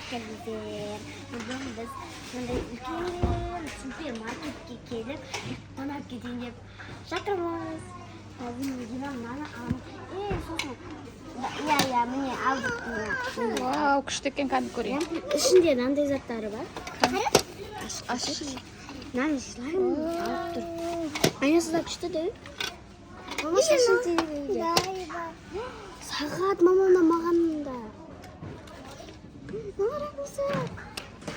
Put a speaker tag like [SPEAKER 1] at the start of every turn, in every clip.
[SPEAKER 1] Келдіңіздер. Бүгін біз мындай үлкен супермаркетке келіп, тонап кетейін деп жатырмыз. Қазір Медина мынаны аламыз. Е, сосын иә, иә, міне алдық. Міне, міне.
[SPEAKER 2] Вау, күшті екен, кәдімгі көрейін.
[SPEAKER 1] Ішінде мынандай заттары бар.
[SPEAKER 2] Аш.
[SPEAKER 1] Мынаны жылаймын, алып тұр. Айнасы да күшті де. Мама, шашын тереді. Сағат, мама, мына маған да. Мына қараңыздар.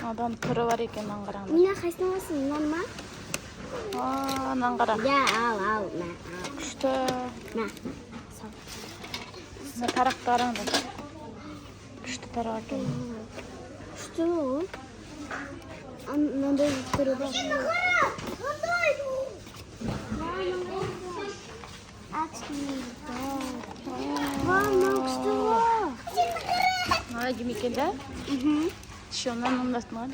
[SPEAKER 2] Адам түрі бар екен, мынаны қараңдар.
[SPEAKER 1] Мына қайсысын аласың? Мынаны ма?
[SPEAKER 2] А, мынаны қара.
[SPEAKER 1] Иә, ал, ал, мә, ал.
[SPEAKER 2] Күшті.
[SPEAKER 1] Мә. Сал.
[SPEAKER 2] Мына тарақты қараңдар. Күшті тарақ екен.
[SPEAKER 1] Күшті ғой. Мынандай түрі бар. Вау, мынау күшті ғой.
[SPEAKER 2] Мына кім екен да? Еще мынаны ұнатсын ғой.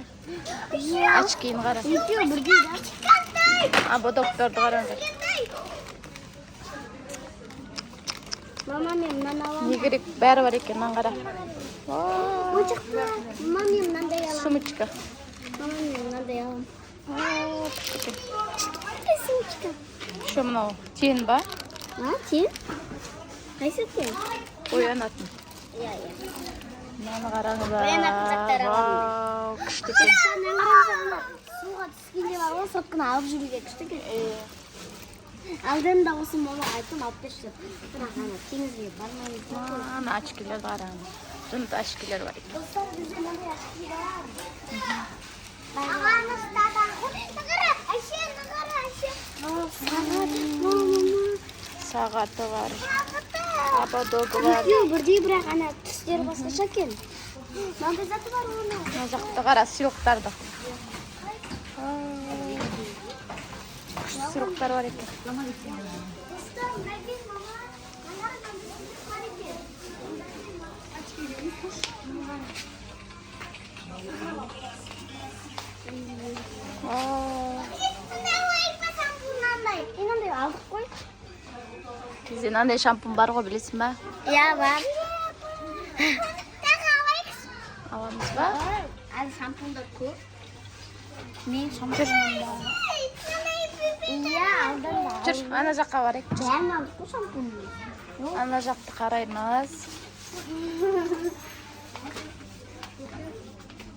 [SPEAKER 1] Иә.
[SPEAKER 2] Очкиін қара.
[SPEAKER 1] Екеуі бірдей да.
[SPEAKER 2] Ободокторды қараңдар.
[SPEAKER 1] Мама, мен мынаны аламын.
[SPEAKER 2] Не керек, бәрі бар екен, мынаны қара. Вау,
[SPEAKER 1] Ойыншықты. Мама, мен мынандай аламын.
[SPEAKER 2] Сумочка.
[SPEAKER 1] Мама, мен мынандай аламын.
[SPEAKER 2] Вау, күшті екен.
[SPEAKER 1] Кішкентай сумочка.
[SPEAKER 2] Еще мынау тен ба?
[SPEAKER 1] А, тен? Қайсы тен?
[SPEAKER 2] Оянатын.
[SPEAKER 1] Иә, иә.
[SPEAKER 2] Мынаны қараңыздар.
[SPEAKER 1] Оянатын заттар аламын.
[SPEAKER 2] Вау, күшті екен.
[SPEAKER 1] Суға түскенде бар ғой, сотканы алып жүруге күшті екен. Алдында осы мамаға айттым, алып берші деп. Бірақ ана теңізге бармаймыз да қой.
[SPEAKER 2] Ана очкилерді қараңыз. Жынды очкилер бар екен.
[SPEAKER 1] Достар, бізде мынандай очки бар. Сағат, мама.
[SPEAKER 2] Сағаты бар. Ободогы бар.
[SPEAKER 1] Екеуі бірдей, бірақ ана түстері басқаша екен. Мынандай заты бар оның.
[SPEAKER 2] Мына жақты қара, сыйлықтарды. Күшті сыйлықтар бар екен.
[SPEAKER 1] Достар, мына мама, ана бар екен.
[SPEAKER 2] Вау.
[SPEAKER 1] Мынандай алдық қой.
[SPEAKER 2] Бізде мынандай шампунь бар ғой, білесің ба?
[SPEAKER 1] Иә, бар.
[SPEAKER 2] Аламыз ба?
[SPEAKER 1] Әлі шампуньдар көп. Мен шампунь бар. Иә, алдым да.
[SPEAKER 2] Жүр, ана жаққа барайық. Жүр.
[SPEAKER 1] Бәрін алдық қой шампуньды.
[SPEAKER 2] Ана жақты қараймыз.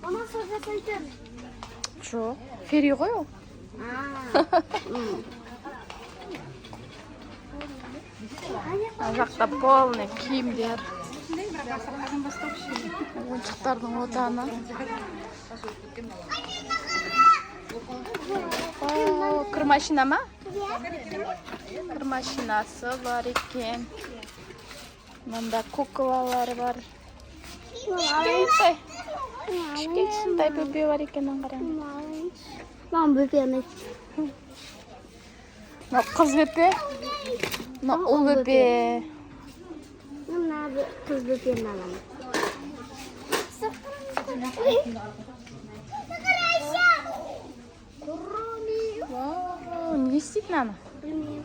[SPEAKER 1] Мама, сол жасайтын.
[SPEAKER 2] Жоқ, фери ғой ол. Ана жақта полный киімдер. Ойыншықтардың отаны. О, кір машина ма? Кір машинасы бар екен. Мында куклалар бар. Кішкентай. Кішкентай бөпе бар екен, мынаны қараңыз.
[SPEAKER 1] Маған бөпе ұнайды.
[SPEAKER 2] Мынау қыз бөпе. Мынау ұл бөпе.
[SPEAKER 1] Мына қыз бөпені аламын.
[SPEAKER 2] Вау, не істейді мынаны?
[SPEAKER 1] Білмеймін.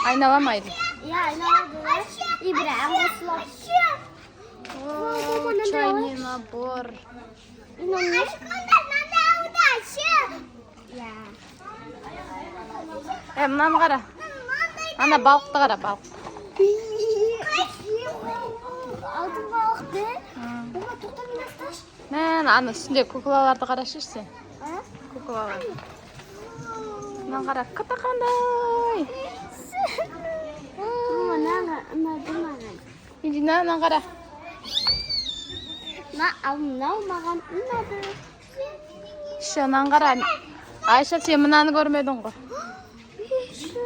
[SPEAKER 2] Айнала ма или?
[SPEAKER 1] Иә, айналады. И бір ән қосылады.
[SPEAKER 2] О, чайный набор.
[SPEAKER 1] Мынау не? Иә.
[SPEAKER 2] Е, мынаны қара. Ана балықты қара, балықты.
[SPEAKER 1] Алтын балық де. Мама, тоқта, мен асташ.
[SPEAKER 2] Мә, ана үстіндегі куклаларды қарашы сен. Куклалар. Мынаны қара, коты қандай.
[SPEAKER 1] Мама, мынаны ұнады маған.
[SPEAKER 2] Медина, мынаны қара.
[SPEAKER 1] Мына, ал мынау маған ұнады.
[SPEAKER 2] Еще мынаны қара. Айша, сен мынаны көрмедің ғой.
[SPEAKER 1] Еще.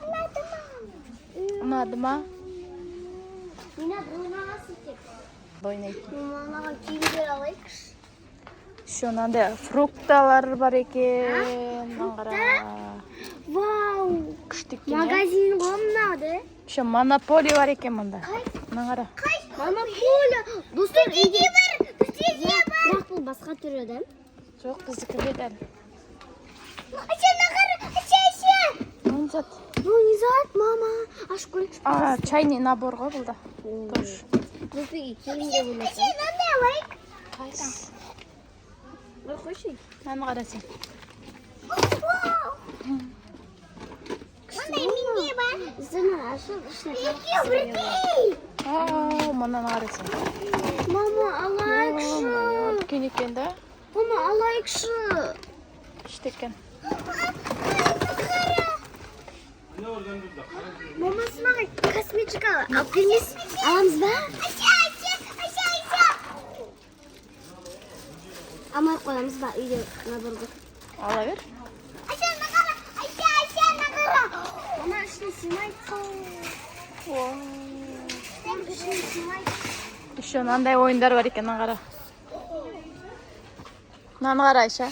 [SPEAKER 1] Ұнады маған.
[SPEAKER 2] Ұнады ма?
[SPEAKER 1] Мына ойнағансың тек.
[SPEAKER 2] Ойнайтын.
[SPEAKER 1] Маған киімдер алайықшы.
[SPEAKER 2] Еще мынандай фрукталар бар екен. Мынаны қара.
[SPEAKER 1] Вау!
[SPEAKER 2] Күшті екен, иә?
[SPEAKER 1] Магазин ғой мынау да.
[SPEAKER 2] Еще монополия бар екен мында. Мынаны қара.
[SPEAKER 1] Монополия. Достар, үйде бар. Бізде де бар. Бірақ бұл басқа түрі да.
[SPEAKER 2] Жоқ, біздікі дәл.
[SPEAKER 1] Айша, қара. Айша, Айша.
[SPEAKER 2] Не зат?
[SPEAKER 1] Ну, не зат, мама. Ашып көрейікші.
[SPEAKER 2] А, чайный набор ғой бұл да. Тоже.
[SPEAKER 1] Бөпеге келін деп ойласам. Мынандай алайық.
[SPEAKER 2] Қайсы?
[SPEAKER 1] Ой, қойшы.
[SPEAKER 2] Мынаны қара сен.
[SPEAKER 1] Мындай менде бар. Үстінен ашып, ішіне Екеу бірдей.
[SPEAKER 2] Ау, мынаны қара сен.
[SPEAKER 1] Мама, алайықшы.
[SPEAKER 2] Үлкен екен да.
[SPEAKER 1] Мама, алайықшы.
[SPEAKER 2] Күшті екен.
[SPEAKER 1] Мамасы маған косметика алып бермес. Аламыз ба? Айша, Айша, Айша, Айша. Алмай қоямыз ба үйде наборды?
[SPEAKER 2] Ала бер.
[SPEAKER 1] Айша, мына қара. Айша, Айша, мына қара. Мама, ішіне сыймайды. Ішіне сыймайды.
[SPEAKER 2] Еще мынандай ойындар бар екен, мынаны қара. Мынаны қара, Айша.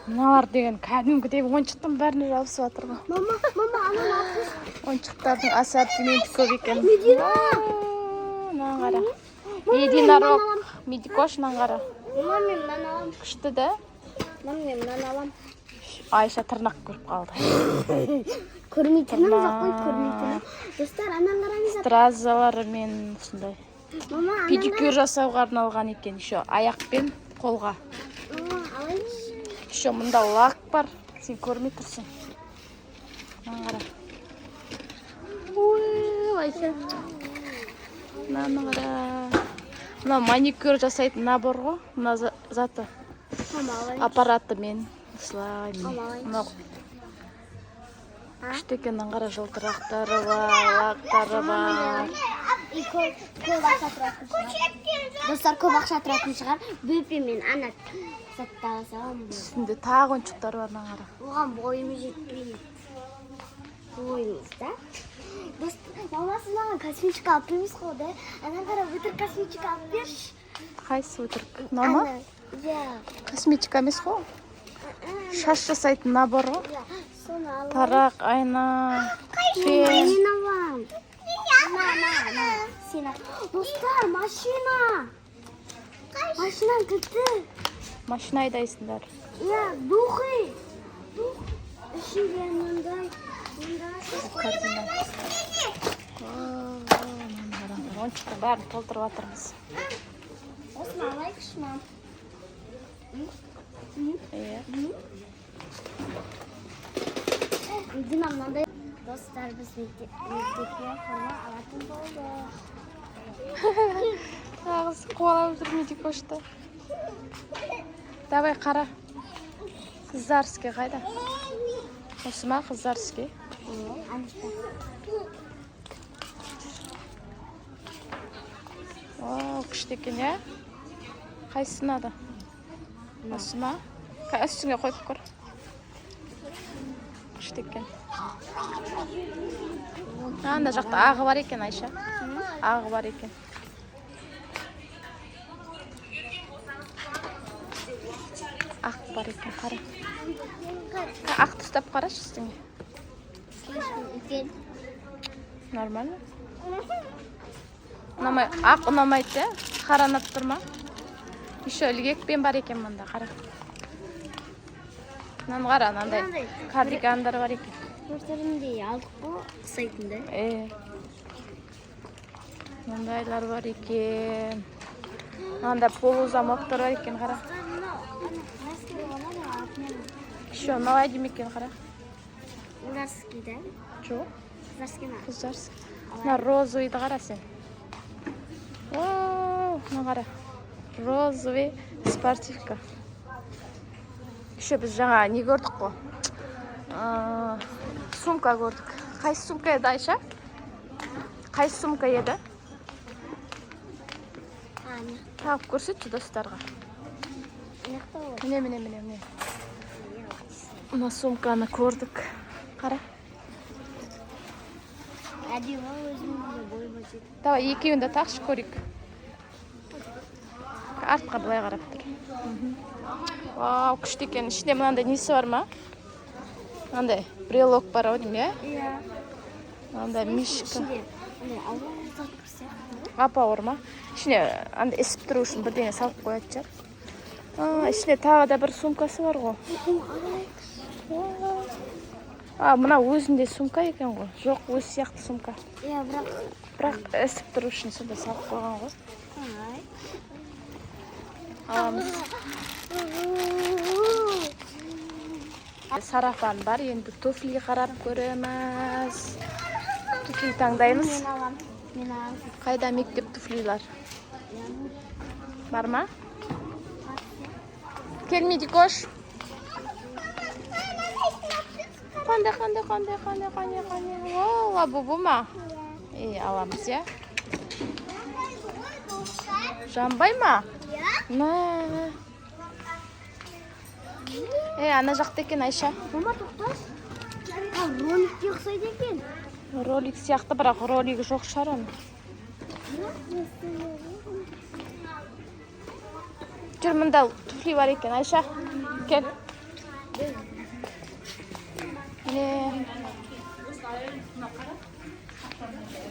[SPEAKER 2] Мыналар деген кәдімгідей ойыншықтың бәріне жабысып жатыр ғой.
[SPEAKER 1] Мама, мама, ананы алып қойшы.
[SPEAKER 2] Ойыншықтардың ассортименті көп екен.
[SPEAKER 1] Медина!
[SPEAKER 2] Вау, мынаны қара. Единорог. Медикош, мынаны қара.
[SPEAKER 1] Мама, мен мынаны аламын.
[SPEAKER 2] Күшті да.
[SPEAKER 1] Мама, мен мынаны аламын.
[SPEAKER 2] Айша тырнақ көріп қалды.
[SPEAKER 1] Көрмейтінім жоқ қой, көрмейтінім. Достар, ананы қараңыздар.
[SPEAKER 2] Стразалармен осындай.
[SPEAKER 1] Мама, ананы
[SPEAKER 2] Педикюр жасауға арналған екен еще аяқ пен қолға.
[SPEAKER 1] Мама, алайыншы.
[SPEAKER 2] Еще мында лак бар. Сен көрмей тұрсың. Мынаны қара. Ой, Айша. Мынаны қара. Мынау маникюр жасайтын набор ғой. Мына заты.
[SPEAKER 1] Мама, алайыншы.
[SPEAKER 2] Аппаратымен. Осылай. Міне.
[SPEAKER 1] Мама, алайыншы.
[SPEAKER 2] Мынау күшті екен. Мынаны қара, жылтырақтары бар, лактары бар.
[SPEAKER 1] И көп ақша тұратын шығар. Достар, көп ақша тұратын шығар. Бөпе мен ана затты ала саламын.
[SPEAKER 2] Үстінде тағы ойыншықтар бар, мынаны қара.
[SPEAKER 1] Оған бойым жетпейді. Бойымыз да. Мамасы маған косметика алып бермес қой да. Ана қара, өтірік косметика алып берші.
[SPEAKER 2] Қайсысы өтірік? Мынау ма?
[SPEAKER 1] Ана, иә.
[SPEAKER 2] Косметика емес қой. Шаш жасайтын набор ғой.
[SPEAKER 1] Иә, соны алып.
[SPEAKER 2] Тарақ, айна, фен.
[SPEAKER 1] Мен аламын. На, на, на. Сен ал. Достар, машина. Машина кілті.
[SPEAKER 2] Машина айдайсыңдар.
[SPEAKER 1] Иә, духи. Дух. Ішінде мындай, мындай.
[SPEAKER 2] Корзина. Мынаны қараңдар. Ойыншықтың бәрін толтырып жатырмыз.
[SPEAKER 1] Осыны алайықшы, мам.
[SPEAKER 2] Иә.
[SPEAKER 1] Дина, мынандай. Достар, біз мектепке форма алатын болдық.
[SPEAKER 2] Ағыз қуалап жүр Медикошты. Давай, қара. Қыздарский қайда? Осы ма қыздарский?
[SPEAKER 1] Анышта.
[SPEAKER 2] О, күшті екен, иә? Қайсысы ұнады? Осы ма? Үстіңе қойып көр. Күшті екен. Анда жақта ағы бар екен, Айша. Ағы бар екен. Ақ бар екен, қара. Ақты ұстап қарашы үстіңе.
[SPEAKER 1] Слишком үлкен.
[SPEAKER 2] Нормально. Ұнамай, ақ ұнамайды, иә? Қара ұнап тұр ма? Еще ілгекпен бар екен мында, қара. Мынаны қара, мынандай
[SPEAKER 1] Мынандай.
[SPEAKER 2] кардигандар бар екен.
[SPEAKER 1] Бір түріндей алдық қой, ұқсайтын да.
[SPEAKER 2] Е. Мындайлар бар екен. Мынандай полузамоктар бар екен, қара. Еще мынау әдемі екен, қара.
[SPEAKER 1] Қыздарский да?
[SPEAKER 2] Жоқ,
[SPEAKER 1] Қыздарский ма?
[SPEAKER 2] қыздарский. Мына розовыйды қара сен. Вау, мына қара. Розовый спортивка. Еще біз жаңа не көрдік қой? Сумка көрдік. Қайсы сумка еді, Айша? Қайсы сумка еді?
[SPEAKER 1] А, не.
[SPEAKER 2] Тағып көрсетші достарға.
[SPEAKER 1] Мына жақта ғой.
[SPEAKER 2] Міне, міне, міне, міне. Мына сумканы көрдік. Қара.
[SPEAKER 1] Әдемі, өзімнің де бойыма жетеді.
[SPEAKER 2] Давай, екеуін де тақшы, көрейік. Артқа былай қарап тұр. Вау, күшті екен. Ішінде мынандай несі бар ма? Мынандай брелок бар ау деймін, иә?
[SPEAKER 1] Иә.
[SPEAKER 2] Мынандай мишка.
[SPEAKER 1] Ішінде андай ауыр зат бар сияқты.
[SPEAKER 2] Ап ауыр ма? Ішіне андай ісіп тұру үшін бірдеңе салып қоятын шығар. А, ішінде тағы да бір сумкасы бар ғой.
[SPEAKER 1] Алайықшы.
[SPEAKER 2] Вау. А, мына өзінде сумка екен ғой. Жоқ, өз сияқты сумка.
[SPEAKER 1] Иә, бірақ
[SPEAKER 2] Бірақ ісіп тұру үшін сонда салып қойған ғой.
[SPEAKER 1] Ай.
[SPEAKER 2] Аламыз. Сарафан бар, енді туфли қарап көреміз. Туфли таңдаймыз.
[SPEAKER 1] Мен алам. Мен алам.
[SPEAKER 2] Қайда мектеп туфлилар? Бар ма? Кел, Медикош. Қандай, қандай, қандай, қандай, қандай, қандай? О, лабубу ма? Е, аламыз, иә? Жанбай ма? Мә. Е, ана жақта екен, Айша.
[SPEAKER 1] Мама, тоқташы. А, роликке ұқсайды екен.
[SPEAKER 2] Ролик сияқты, бірақ ролигі жоқ шығар оның. Жүр, мында туфли бар екен, Айша. Кел. Міне.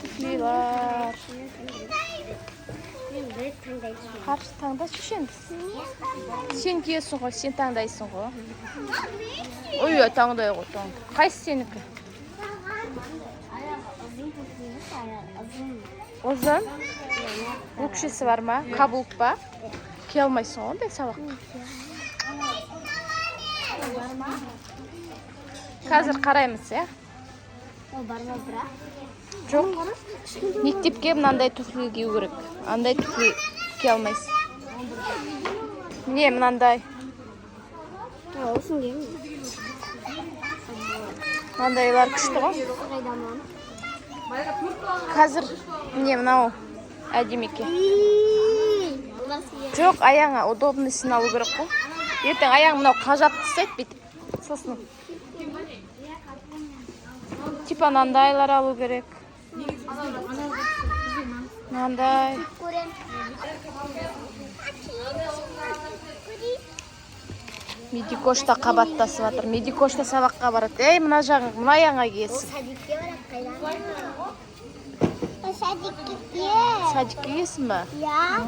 [SPEAKER 2] Туфлилар.
[SPEAKER 1] Мен бір таңдайсың.
[SPEAKER 2] Қарсы таңдашы енді. Сен киесің ғой, сен таңдайсың ғой. Ой, таңдай ғой, таңдай. Қайсы сенікі?
[SPEAKER 1] Аяғы ұзын туфли емес, аяғы ұзын.
[SPEAKER 2] Ұзын? Өкшесі бар ма? Каблук па? Кие алмайсың ғой ондай сабақ.
[SPEAKER 1] Бар ма?
[SPEAKER 2] Қазір қараймыз, иә?
[SPEAKER 1] Ол бар ма бірақ?
[SPEAKER 2] Жоқ. Мектепке мынандай туфли кию керек. Андай туфли кие алмайсың. Міне, мынандай.
[SPEAKER 1] Осыны киемін.
[SPEAKER 2] Мынандайлар күшті ғой.
[SPEAKER 1] Қайда мам?
[SPEAKER 2] Қазір міне, мынау әдемі екен. Жоқ, аяғыңа удобныйсын алу керек қой. Ертең аяғың мынау қажап тастайды бүйтіп. Сосын типа мынандайлар алу керек. Мынандай.
[SPEAKER 1] Көрем.
[SPEAKER 2] Медикошта қабаттасып жатыр. Медикошта сабаққа барады. Ей, мына жағың, мына аяғыңа киесің.
[SPEAKER 1] Садикке барады қайда? Садикке.
[SPEAKER 2] Садикке киесің ба?
[SPEAKER 1] Я.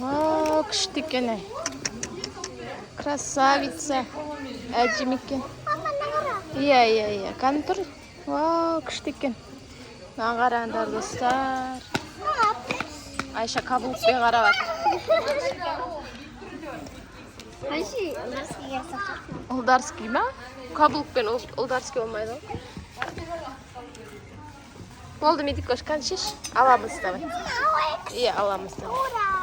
[SPEAKER 2] О, күшті екен, ей. Красавица. Әдемі екен. Иә, иә, иә. Кәні тұр. Вау, күшті екен. Мына қараңдар, достар. Айша каблукпен қарап жатыр. Ұлдарский ма? Каблукпен ұлдарский болмайды ғой. Болды, Медикош, кәні шеш. Аламыз, давай. Иә, аламыз, давай.